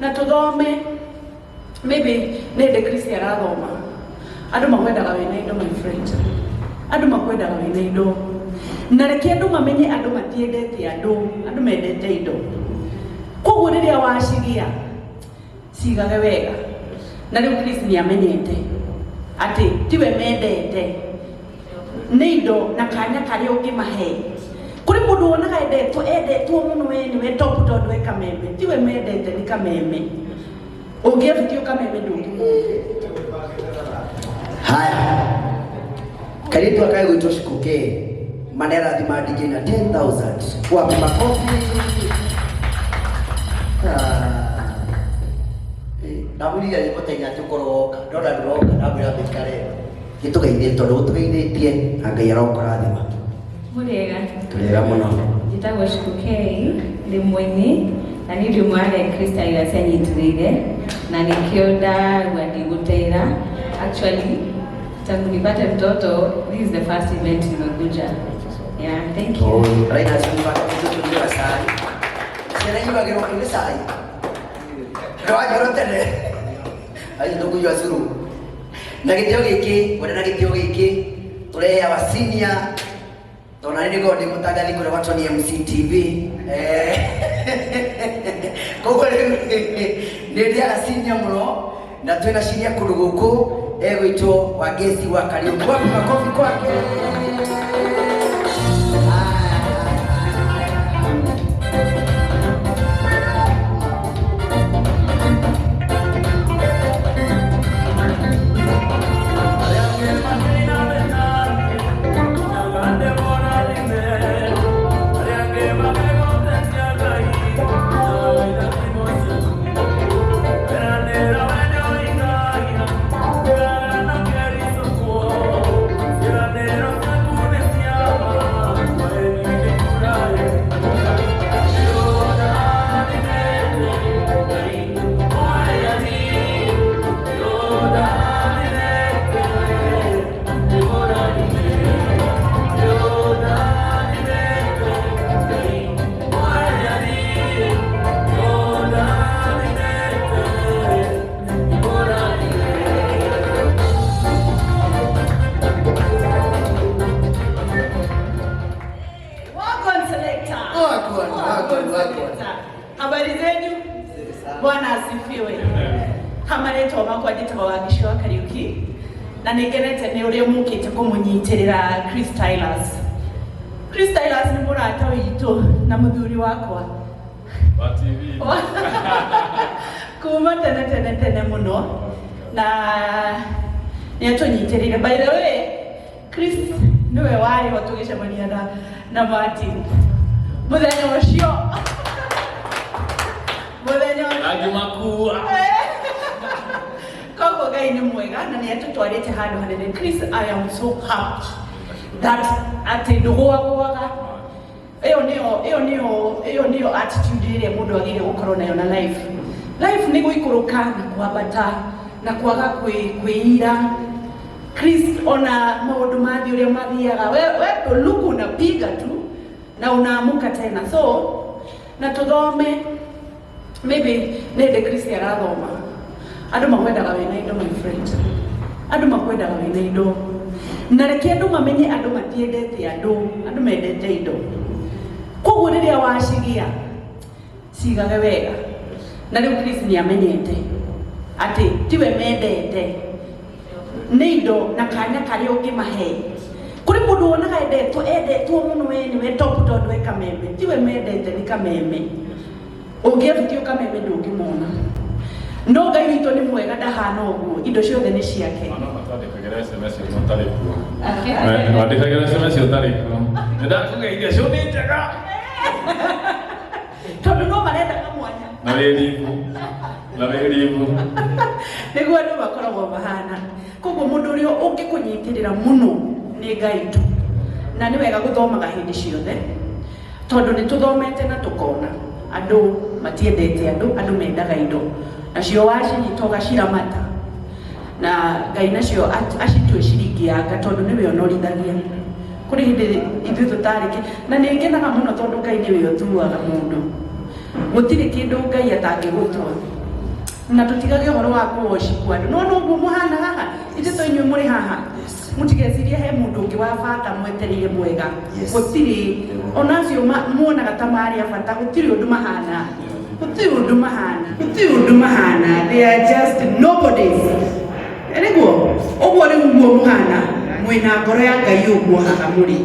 Na tũthome, maybe nĩ hĩndĩ Chris arathoma. Andũ makwendaga wĩna indo, my friend. Andũ makwendaga wĩna indo. Na reke andũ mamenye andũ matiendete andũ, andũ mendete indo. Koguo rĩrĩa wacigia, cigage wega. Na rĩu Chris nĩ amenyete atĩ tiwe mendete, nĩ indo na kanya karĩa ũngĩmahe. Kũrĩ mũndũ wonaga endetwo endetwo mũno, we nĩwe top tondũ e kameme. Tiwe mendete, nĩ kameme. Ũngĩebutio kameme ndũngĩmona. Haya, kairĩtu aka gwĩtwo Shikuke manerathima DJ na 10,000. Wapi makofi? Ah. Ndamwĩrire nĩ mũthenya atĩ ũkorwo woka, ndona ndũroka, ndamwĩra mbĩkare gĩtũgeithie tondũ ũtũgeithĩtie na Ngai arokũrathima. Mũrĩega. Tũrĩega mũno. Njĩtagwo Shikukei, ndĩ mũini na niĩ ndĩ ũmwe wa arĩa Chris Silas anyitĩrĩire na nĩkĩo ndagua ndigũtĩra. Actually, tangu nipate mtoto, this is the first event nimekuja. Yeah, thank you. Raina ciugaga tũnyuaga cai, ciana inyuagĩrwo kũ nĩ cai, ndwanyuĩrwo tene acio tũkũnyua curu na gĩtĩo gĩkĩ ngwenda na gĩtĩo gĩkĩ tũrehe our senior, tondũ nani nĩngorwo ndĩ mũtangathi kũrĩa gwa Tony MC TV. Koguo rĩu nĩ ndĩaga senior mũno na twĩna senior kũndũ gũkũ egwĩtwo Wangeci wa Kariũki. Wapi makofi kwake? Wagwan, selector. Wagwan, wagwan, wagwan. Selector. Habari zenyu? Bwana asifiwe. Hamarĩtwa makwa njĩtagwo Wangici wa Kariũki na nĩ ngenete nĩ ũrĩa mũkĩte kũmũnyitĩrĩra Chris Tylers. Chris Tylers nĩ mũrata witũ na mũthuri wakwa Wa TV. Kuma tene tene tene mũno na nĩ atũnyitĩrĩire. By the way, Chris nĩwe warĩ ho tũgĩcemania na Martin mũthenya ũcio, mũthenya ũcio. Angimakua. Koguo Ngai nĩ mwega na nĩ atũtwarĩte handũ hanene. Chris, I am so happy that atĩ ndũgũagũaga. Ĩyo nĩyo attitude ĩrĩa mũndũ agĩrĩire gũkorwo nayo na life. Life nĩ gũikũrũka na kwambata na kwaga kwĩira. Chris, ona maũndũ mathiĩ ũrĩa mathiaga, we luku unapiga tu na unaamuka tena. So na tũthome, maybe nĩ hĩndĩ Chris arathoma. Andũ makwendaga wĩna indo, my friend. Andũ makwendaga wĩna indo. Na reke andũ mamenye andũ matiendete andũ, andũ mendete indo. Koguo rĩrĩa wacigia, cigage wega. Na rĩu Chris nĩ amenyete atĩ tiwe mendete, nĩ indo na kanya karĩa ũngĩmahe. Kũrĩ mũndũ wonaga endetwo endetwo mũno, we nĩwe top tondũ e kameme. Tiwe mendete, nĩ kameme. Ũngĩebutio kameme ndũngĩmona. No Ngai witũ nĩ mwega, ndahana ũguo, indo ciothe nĩ ciake. Ana matwandĩkagĩra SMS ũtarĩ kuo. Wandĩkagĩra SMS ũtarĩ kuo. Nĩ ndakũgeithia cio nĩ njega. Tondũ no marenda kamwanya. Na wĩ ribu. Na wĩ ribu. Nĩguo andũ makoragwo mahana. Koguo mũndũ ũrĩa ũngĩkũnyitĩrĩra mũno nĩ Ngai tu. Na nĩ wega gũthomaga hĩndĩ ciothe tondũ nĩ tũthomete na tũkona andũ matiendete andũ, andũ mendaga indo. Nacio wacinyita ũgaciramata na Ngai nacio acitue ciringi yanga tondũ nĩwe ũnorithagia. Kũrĩ hĩndĩ ithuĩ tũtarĩ na nĩ ngenaga mũno tondũ Ngai nĩwe ũtuaga mũndũ. Gũtirĩ kĩndũ Ngai atangĩgũtua. Na tũtigage ũhoro wa kũwocikwo andũ. No noguo mũhana haha, ithuĩ to inyuĩ mũrĩ haha. Mũtigecirie he mũndũ ũngĩ wa bata mwetereire mwega. Gũtirĩ. Ona acio muonaga ta marĩ a bata, gũtirĩ ũndũ mahana. Gũtirĩ ũndũ mahana. Gũtirĩ ũndũ mahana. They are just nobodies. Nĩguo ũguo rĩu guo mũhana mwĩna ngoro ya Ngai ũguo haha mũrĩ.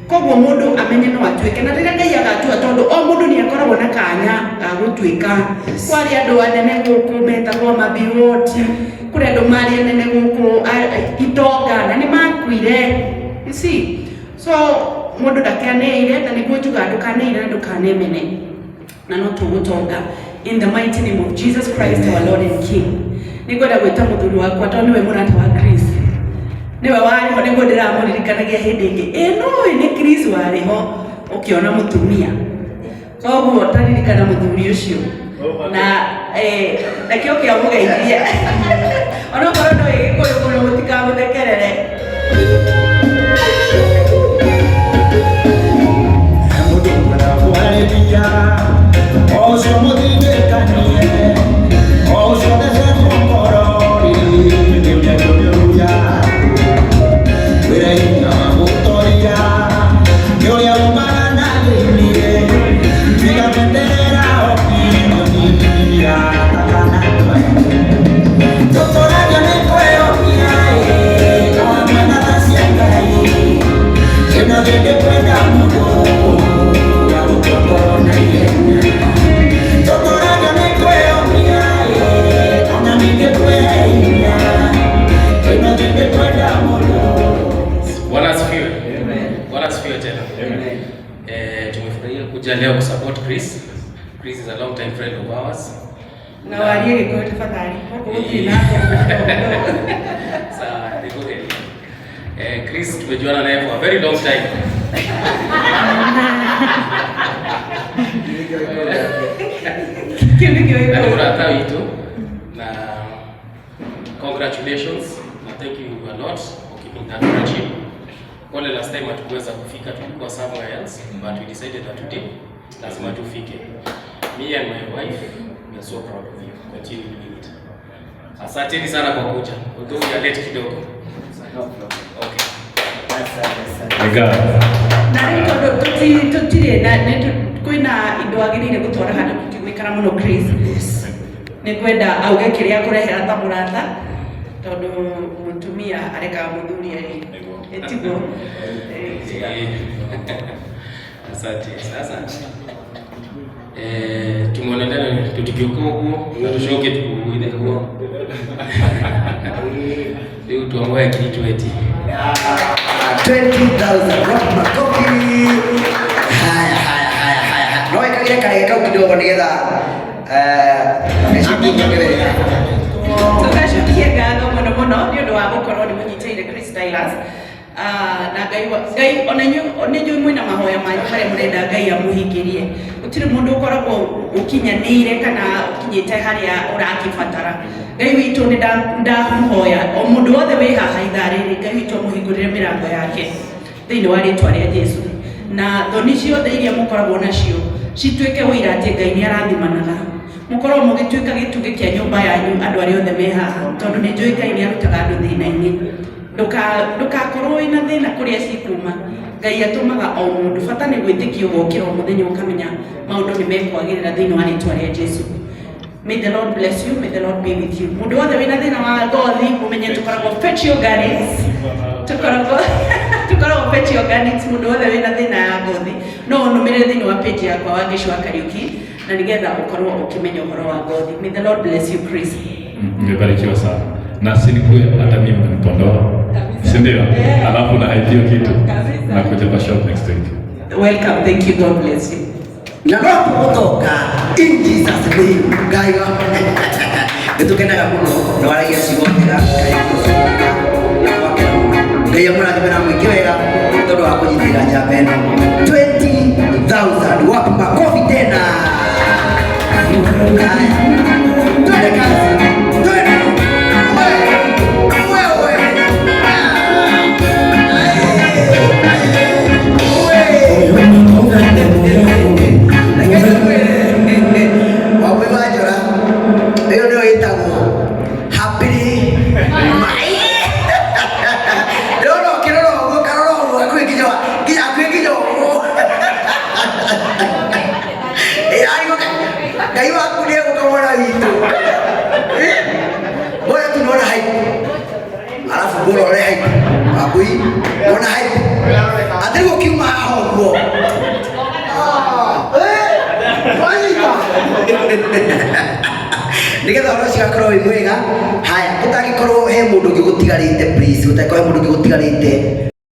Koguo mũndũ amenye no atuĩke na rĩrĩa Ngai agatua, tondũ o mũndũ nĩ akoragwo na kanya ga gũtuĩka. Kwarĩ andũ anene gũkũ metagwo mabiwoti, kũrĩ andũ marĩ anene gũkũ itonga na nĩ makuire. You see? So mũndũ ndakeaneire, na nĩguo njugaga ndũkaneire na ndũkanemene, na no tũgũtonga in the mighty name of Jesus Christ our Lord and King. Nĩngwenda gwĩta mũthuri wakwa tondũ nĩwe mũrata wa Chris, nĩwe warĩ ho, nĩguo ndĩramũririkanagia hĩndĩ ĩngĩ ĩ nũĩ nĩ Chris warĩ ho ũkĩona mũtumia, koguo taririkana mũthuri ũcio na nakĩo kĩamũgeithia onokorwo no Gĩkũyũ mũno, mũtikamũthekerere. Mũndũ mwega kwarĩria, o ũcio mũthindĩkanie, o ũcio thecetwo ngoro rĩ, nĩ mĩario mĩũru yaku. Wĩra hinya wa gũtoria, nĩ ũrĩa umaga na thĩiniĩ, tiga gweterera opinion ya kana. Tũtũragio nĩ kwĩyũmia ĩ, o hamwe na tha cia Ngai. Ĩno thĩ ndĩkwenda mũndũ wa gũkua ngoro na ihenya. Tũtũragio nĩ kwĩyũmia ĩ, ona ningĩ kwĩhinya. Ĩno thĩ ndĩkwenda mũndũ. Bwana asifiwe. Bwana asifiwe tena. Tumefurahia kuja leo kusupport Chris. Chris is a long time friend of ours. Na warie Gĩkũyũ tafadhali, gũkũ gũtirĩ na. Sawa, niko ready. Chris tumejuana naye for a very long time. Kĩu nĩkĩo. Na nĩ mũrata witũ na congratulations na thank you a lot for keeping that friendship. Pole last time hatukuweza kufika, tulikuwa somewhere else, but we decided that today lazima tufike. Me and my wife, we are so proud of you. Continue doing it. Asanteni sana kwa kuja. Although we are late kidogo. Okay. Regards. Na rĩu tondũ tũtirĩ na kwĩna indo agĩrĩire gũtwara handũ, tũtigũikara mũno. Chris nĩ ngwenda auge kĩrĩa akũrehera ta mũrata, tondũ mũtumia arekaga mũthuri arĩ ĩtiguo. Asante. Sasa tumeonelea tutigĩũka ũguo na tũcoke tũgũithe guo rĩu twamuoya ngiri 20. 20,000, wapi makofi? Haya, haya, haya, haya. No ĩkagĩre karege kau kidogo nĩgetha gacukio wega. Tũgacokie ngatho mũno mũno nĩ ũndũ wa gũkorwo nĩ mũnyitĩire Chris Stylus. Ah, na Ngai Ngai ona inyuĩ nĩ njũĩ mwĩna mahoya manyu marĩa mũrenda Ngai amũhingĩrie. Gũtirĩ mũndũ ũkoragwo ũkinyanĩire kana ũkinyĩte harĩa ũrakĩbatara. Ngai witũ, nĩ ndamũhoya o mũndũ wothe wĩ haha ithaa rĩrĩ, Ngai witũ amũhingũrĩre mĩrango yake thĩinĩ wa rĩtwa rĩa Jesu, na thoni ciothe iria mũkoragwo nacio cituĩke ũira atĩ Ngai nĩ arathimanaga, mũkorwo mũgĩtuĩka gĩtugĩ kĩa nyũmba yanyu, andũ arĩa othe me haha, tondũ nĩ njũĩ Ngai nĩ arutaga andũ thĩna-inĩ. Ndũkakorwo wĩna thĩna kũrĩa cikuma, Ngai atũmaga o mũndũ, bata nĩ gwĩtĩkia, ũgokĩra o mũthenya ũkamenya maũndũ nĩ mekwagĩrĩra thĩinĩ wa rĩtwa rĩa Jesu. May the Lord bless you, may the Lord be with you. Mũndũ wothe wĩna thĩna wa ngothi, mũmenye tũkoragwo Fetch Organics. Tũkoragwo Fetch Organics. Mũndũ wothe wĩna thĩna ya ngothi, no ũnũmĩrĩre thĩinĩ wa page yakwa, Wangeci wa Kariuki, na nĩgetha ũkorwo ũkĩmenya ũhoro wa ngothi. May the Lord bless you, Chris. Nimebarikiwa sana na si nikuwe hata mimi mnanipondoa, si ndio? Alafu na hiyo kitu na kuja kwa shop next week. Welcome, thank you, God bless you. Na no tũgũtonga in Jesus name. Ngai wa nĩ tũkenaga mũno na waragia ciugo njega. Ngai amũrathime na mwĩke wega tondũ wa kũnyitĩrĩra njamba ĩno. 20,000, wapi makofi tena? Haya, twende kazi, twende wewe wewe. Wamwe wa njora ĩyo nĩyo ĩtagwo Mbura ũrĩa hype. Wambui, wona hype. Atĩ rĩu ũkiuma haha ũguo. Ah, eh, wanyita. Nĩgetha ũhoro ũcio ũgakorwo wĩ mwega. Haya, gũtangĩkorwo he mũndũ ũngĩ gũtigarĩte, please, gũtangĩkorwo he mũndũ ũngĩ gũtigarĩte.